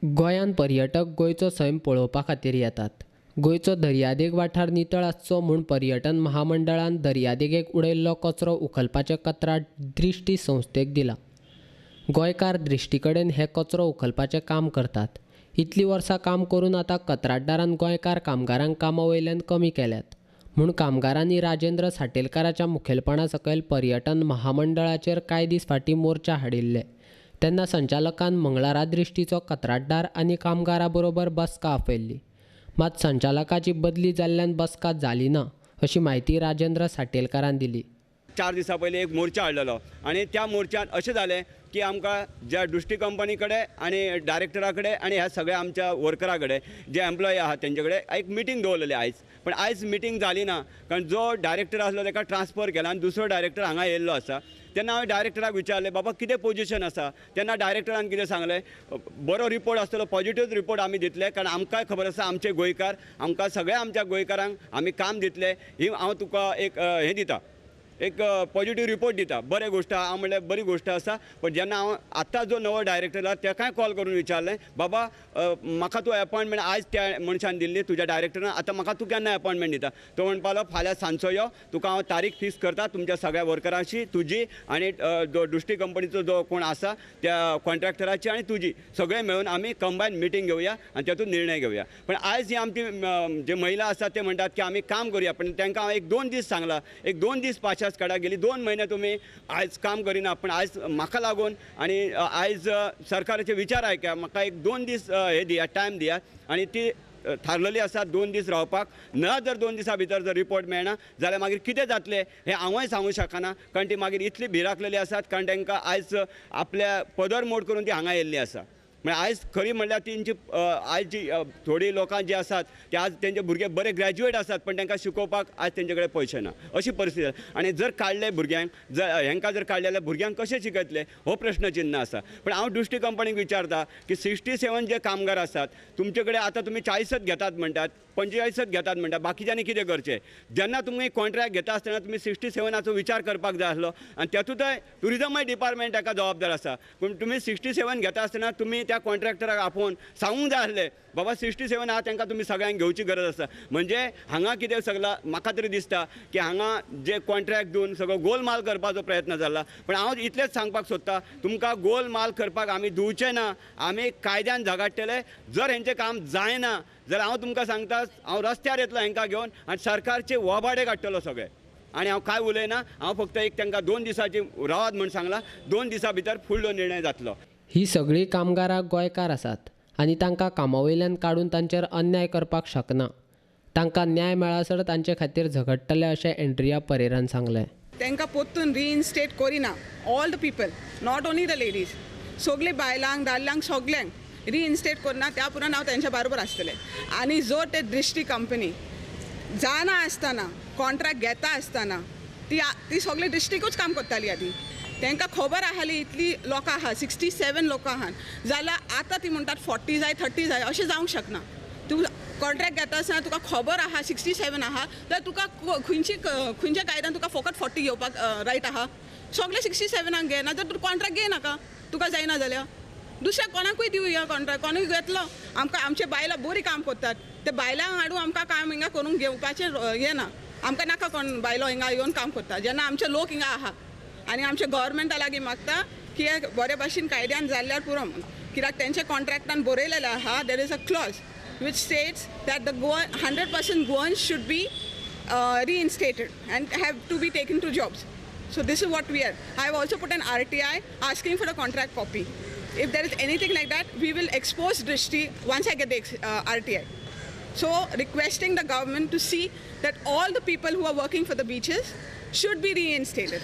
गोंयांत पर्यटक गोंयचो सैम पळोवपा खातीर येतात. गोंयचो दर्यादेग वाठार नितळ आसचो म्हूण पर्यटन महामंडळान दर्यादेगेक उडयल्लो कचरो उखलपाचें कत्राट दृष्टी संस्थेक दिलां. गोंयकार दृष्टी कडेन हे कचरो उखलपाचें काम करतात. इतलीं वर्सां काम करून आतां कत्राटदारान गोंयकार कामगारांक कामा वयल्यान कमी केल्यात म्हूण कामगारांनी राजेंद्र साटेलकाराच्या मुखेलपणा सकयल पर्यटन महामंडळाचेर कांय दीस फाटीं मोर्चा हाडिल्ले. तेन्ना संचालकान मंगळारा दृष्टीचो कत्राटदार आनी कामगारा बरोबर बसका आपयल्ली. मात संचालकाची बदली जाल्ल्यान बसका जाली ना अशी म्हायती राजेंद्र साटेलकारान दिली. 4 दिसां पयलीं एक मोर्चा हाडलेलो आनी त्या मोर्चांत अशें जालें की आमकां ज्या दृष्टी कंपनी कडेन आनी डायरेक्टरा कडेन आनी ह्या सगळ्या आमच्या वर्करा कडेन जे एम्प्लॉय आहात तेंचे कडेन एक मिटींग दवरलेली आयज. पण आयज मिटींग जाली ना कारण जो डायरेक्टर आसलो ताका ट्रान्सफर केला आनी दुसरो डायरेक्टर हांगा येयल्लो आसा. तेन्ना हांवें डायरेक्टराक विचारलें, बाबा कितें पोजिशन आसा? तेन्ना डायरेक्टरान कितें सांगलें, बरो रिपोर्ट आसतलो, पॉजिटीव रिपोर्ट आमी दितले कारण आमकांय खबर आसा आमचे गोंयकार, आमकां सगळ्या आमच्या गोंयकारांक आमी काम दितले. ही हांव तुका एक हें दिता, एक पॉजिटीव रिपोर्ट दिता. बरें गोश्ट हांव म्हणल्यार बरी गोश्ट आसा. पण जेन्ना हांव आतां जो नवो डायरेक्टर आसा ताकाय कॉल करून विचारलें, बाबा म्हाका तूं एपॉयंटमेंट आयज त्या मनशान दिल्ली तुज्या डायरेक्टरान, आतां म्हाका तूं केन्ना एपॉयंटमेंट दिता? तो म्हणपालो फाल्यां सांजचो यो, तुका हांव तारीख फिक्स करता तुमच्या सगळ्या वर्करांशी, तुजी आनी जो दृष्टी कंपनीचो जो कोण आसा त्या कॉन्ट्रॅक्टराची आनी तुजी, सगळे मेळून आमी कंबायन मिटींग घेवया आनी तातूंत निर्णय घेवया. पण आयज ही आमची जे महिला आसात ते म्हणटात की आमी काम करुया, पण तांकां हांव 1-2 दीस सांगला, 1-2 दीस पाशास काडा. गेली 2 म्हयने तुमी आयज काम करिना, पण आयज म्हाका लागून आनी आयज सरकाराचे विचार आयका, म्हाका 1-2 दीस हे दिया, टायम दिया. आनी ती थारलेली आसा 2 दीस रावपाक. ना जर 2 दिसां भितर जर रिपोर्ट मेळना जाल्यार मागीर कितें जातलें हें हांवूय सांगूं शकना कारण ती मागीर इतली भिराकलेली आसात कारण तांकां आयज आपल्या पदर मोड करून ती हांगा येयल्ली आसा. म्हळ्यार आयज खरी म्हणल्यार तेंची आयज जी थोडी लोकां जी आसात ते आज तेंचे भुरगे बरे ग्रॅज्युएट आसात पण तांकां शिकोवपाक आज तेंचे कडेन पयशे ना अशी परिस्थिती आसा. आनी जर काडले भुरग्यांक, जर हेंकां जर काडले जाल्यार भुरग्यांक कशें शिकयतले हो प्रश्नचिन्न आसा. पण हांव दृष्टी कंपनीक विचारता की 67 जे कामगार आसात तुमचे कडेन आतां तुमी 40 घेतात म्हणटात, 45 घेतात म्हणटात, बाकीच्यांनी कितें करचें? जेन्ना तुमी कॉन्ट्रॅक्ट घेता आसतना तुमी 67 विचार करपाक जाय आसलो आनी तातूंतय ट्युरिजमय डिपार्टमेंट ताका जबाबदार आसा. पूण तुमी 67 घेता आसतना तुमी त्या कॉन्ट्रॅक्टराक आपोवन सांगूंक जाय आसलें, बाबा 67 आहा तांकां तुमी सगळ्यांक घेवची गरज आसा. म्हणजे हांगा कितें सगळां म्हाका तरी दिसता की हांगा जे कॉन्ट्रॅक्ट दिवन सगळो गोलमाल करपाचो प्रयत्न जाला. पण हांव इतलेंच सांगपाक सोदता, तुमकां गोलमाल करपाक आमी दिवचे ना, आमी कायद्यान झगडटले. जर हेंचें काम जायना जाल्यार हांव तुमकां सांगता, हांव रस्त्यार येतलो हेंकां घेवन आनी सरकारचे वबाडे काडटलो सगळे. आनी हांव कांय उलयना, हांव फक्त एक तांकां 2 दिसांची रावात म्हूण सांगलां, 2 दिसां भितर फुडलो निर्णय जातलो. ही सगळीं कामगारां गोंयकार आसात आनी तांकां कामा वयल्यान काडून तांचेर अन्याय करपाक शकना. तांकां न्याय मेळासर तांचे खातीर झगडटले अशें एंड्रिया परेरान सांगलें. तांकां परतून रिइन्स्टेट करिना. All the people, not only the ladies, सगळे बायलांक दादल्यांक सगल्यांक रिइन्स्टेट करना. त्या पुरान हांव तेंच्या बरोबर आसतलें. आनी जर ते दृष्टी कंपनी जाणा आसतना कॉन्ट्रॅक्ट घेता आसतना ती ती सगळे दृष्टीकूच काम करताली आदी. तांकां खबर आसली इतली लोकां आहा, 67 लोकां आहात जाल्यार आतां ती म्हणटात 40 जाय 30 जाय, अशें जावंक शकना. तूं कॉन्ट्रॅक्ट घेता आसतना तुका खबर आहा 67 आहा जाल्यार तुका खंयची खंयच्या कायद्यान तुका फकत 40 घेवपाक रायट आहा? सगळे 67 घे, ना तर तूं कॉन्ट्रॅक्ट घेय नाका, तुका जायना जाल्यार दुसऱ्या कोणाकूय दिवया कॉन्ट्रॅक्ट, कोणूय घेतलो. आमकां आमचे बायलां बरीं काम करतात, ते बायलांक हाडून आमकां काम हिंगा करूंक घेवपाचें हें ना. आमकां नाका कोण बायलो हिंगा येवन काम करता जेन्ना आमचे लोक हिंगा आहा. आनी आमच्या गव्हर्मेंटा लागीं मागता की बरे भाशेन कायद्यान जाल्यार पुरो म्हूण, कित्याक तेंच्या कॉन्ट्रॅक्टान बरयलेलें आहा, there is a clause which states that the Goan 100% Goan should be reinstated and have to be taken to jobs. So this is what we are. I have also put an RTI asking for a contract copy. If there is anything like that, we will expose Drishti once I get the RTI. So requesting the government to see that all the people who are working for the beaches should be reinstated.